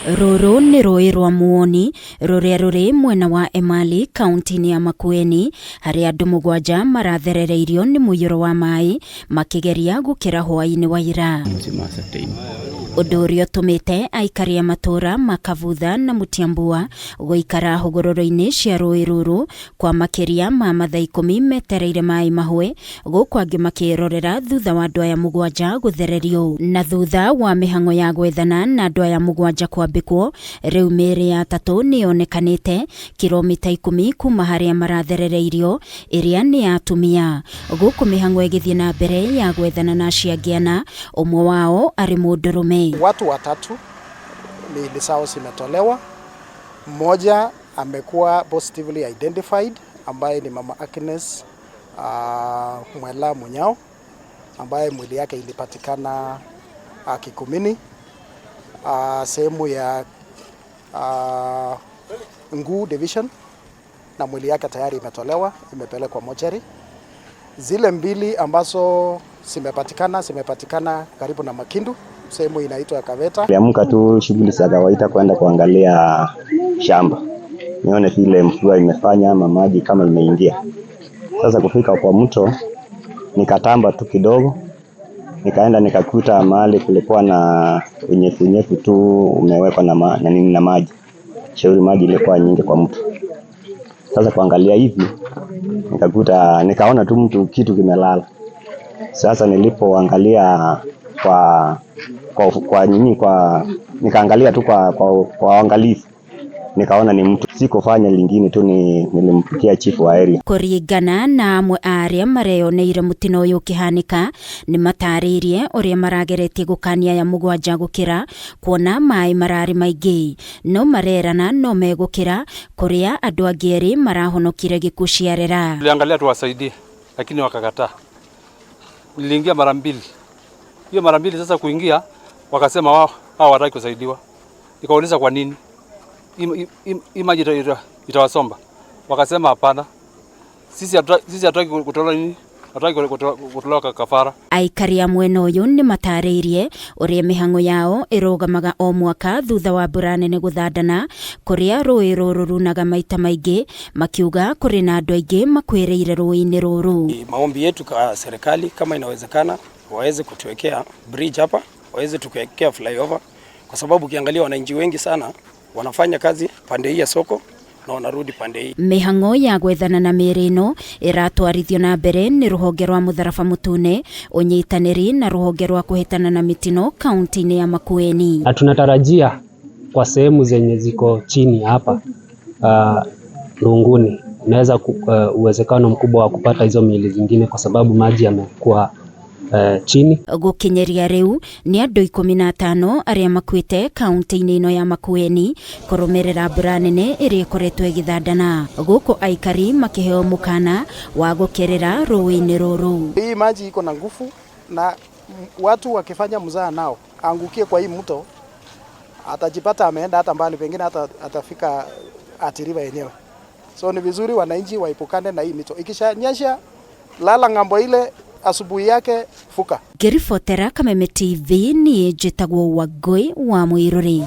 Rũrũ nĩ rũĩ rwa Muoni rũrĩa rũrĩ mwena wa Emali kaunti-inĩ ya Makueni harĩa andũ mũgwanja maratherereirio nĩ mũiyũro wa maĩ makĩgeria gũkĩra hwaĩ-inĩ wa ira. Ũndũ ũrĩa ũtũmĩte aikari a matũũra ma Kavutha na Mutiambua gũikara hũgũrũrũ-inĩ cia rũĩ rũrũ kwa makĩria ma mathaa 10 metereire maĩ mahũe, gũkũ angĩ makĩrorera thutha wa andũ aya mũgwanja gũthererio. Na thutha wa mĩhang'o ya gwethana na andũ aya mũgwanja kwambĩkwo, rĩu mĩĩrĩ ya atatũ nĩ yonekanĩte kilomita 10 kuma harĩa maratherereirio, ĩrĩa nĩ ya atumia. Gũkũ mĩhang'o ĩgĩthiĩ na mbere ya gwethana na acio angĩ ana, ũmwe wao arĩ mũndũrũme. Watu watatu miili zao zimetolewa, mmoja amekuwa positively identified ambaye ni Mama Agnes Mwela Munyao ambaye mwili yake ilipatikana Kikumini, sehemu ya Nguu division, na mwili yake tayari imetolewa, imepelekwa mochari. Zile mbili ambazo zimepatikana karibu na Makindu, sehemu inaitwa Kaveta. Niliamka tu shughuli za kawaida kwenda kuangalia shamba, nione vile mvua imefanya ama maji kama imeingia. Sasa kufika kwa mto nikatamba tu kidogo, nikaenda nikakuta mahali kulikuwa na unyevunyevu tu umewekwa na na nini na maji. Shauri maji ilikuwa nyingi kwa mto. Sasa kuangalia hivi nikaona tu mtu kitu kimelala. Sasa nilipoangalia kwa, kwa, kwa nini, kwa, nikaangalia tu kwa, kwa, kwa uangalifu, nikaona ni mtu. Sikufanya lingine tu ni nilimpigia chifu wa area. Kuringana na amwe a arĩa mareyoneire mũtino ũyũ ũkĩhanĩka, nĩ matarĩirie ũrĩa marageretie gũkania aya mũgwanja gũkĩra kuona maĩ mararĩ maingĩ, no marerana no megũkĩra kũrĩa andũ angĩ erĩ marahonokire gĩkuũ ciarera. Tuliangalia tuwasaidie, lakini wakakataa. Niliingia mara mbili. Hiyo mara mbili sasa kuingia, wakasema wao hawataki kusaidiwa. Nikauliza kwa nini? Hii maji itawasomba. Wakasema hapana. Sisi hatutaki kutolewa nini? Hatutaki kutolewa kafara. Aikari a mwena ũyũ nĩ matarĩirie ũrĩa mĩhang'o yao ĩrũgamaga o mwaka thutha wa mbura nene gũthandana kũrĩa rũĩ rũrũ runaga maita maingĩ, makiuga kũrĩ na andũ aingĩ makuĩrĩire rũĩ-inĩ rũrũ. Maombi yetu kwa serikali, kama inawezekana waweze kutuwekea bridge hapa, waweze tukuwekea flyover, kwa sababu ukiangalia wananchi wengi sana wanafanya kazi pande hii ya soko na wanarudi pande hii. Mĩhang'o ya gwethana na mĩĩrĩ ĩno ĩratwarithio na mbere nĩ rũhonge rwa Mũtharaba Mũtune, ũnyitanĩri na rũhonge rwa kũhĩtana na mĩtino kaunti-inĩ ya Makueni. Na tunatarajia kwa sehemu zenye ziko chini hapa, Runguni, unaweza uwezekano mkubwa wa kupata hizo miili zingine kwa sababu maji yamekuwa chini. Gũkinyĩria rĩu nĩ andũ 15 arĩa makuĩte kaunti-inĩ ĩno ya Makueni kũrũmĩrĩra mbura nene ĩrĩa ĩkoretwo ĩgĩthandana, gũkũ aikari makĩheo mũkana wa gũkĩrĩra rũĩ-inĩ rũrũ. Hii maji iko na nguvu na watu wakifanya mzaha nao angukie kwa hii mto atajipata ameenda hata mbali, pengine hata atafika Athi River yenyewe. So ni vizuri wananchi waepukane na hii mito. Ikishanyesha lala ng'ambo ile, asubuhi yake fuka. Ngĩribotera Kameme TV, niĩ njĩtagwo Wangũi wa Mũirũrĩ.